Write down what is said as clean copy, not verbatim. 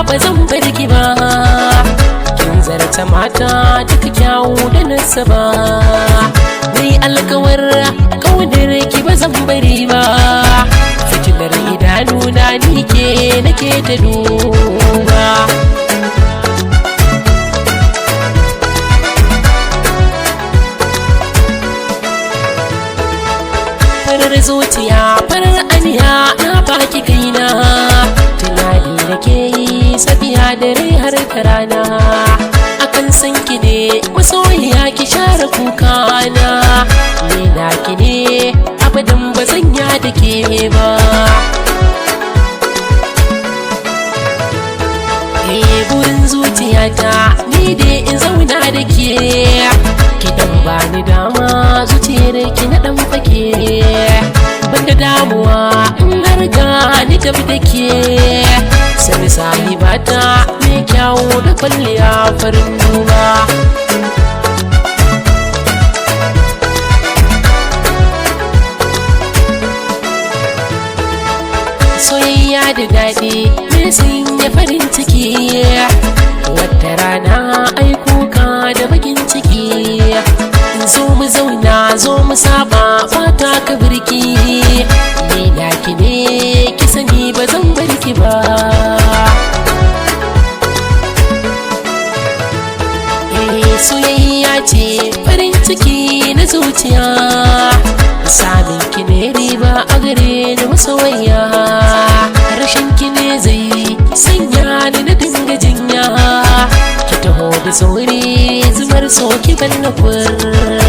ba zan bar ki ba. Kin zarta mata duka kyawu da nasaba. Ni alkawar kaunar ki ba zan bari ba. Fitilar idanuna ni ke nake ta duba. Farar zuciya farar aniya na baki kaina. Tunani da ke yi safiya dare har ta rana. Akan san ki ne masoyiya ki share kuka na. Ni na ki ne abadan ba zan ya da ke ba. Eh burin zuciyata ni dai in zauna da ke. Ki dan bani dama zuciyar ki na dan fake. Banda damuwa in har ga ni tafi da ke. Sani sahibata mai kyawu da kwalliya farin duba. Soyayya da daɗi mai sanya farin ciki. Wata rana ai kuka da bakin ciki. Zo mu zauna zo mu saba fata ka birki. Ni na ki ne ki sani ba zan bar ki ba. Eh soyayya ce farin ciki na zuciya. Samin ki ne riba a gare ni masoyiya. Rashin ki ne zai sanya ni na dinga jinya. Ki taho da sauri zubar so ki ban na furta.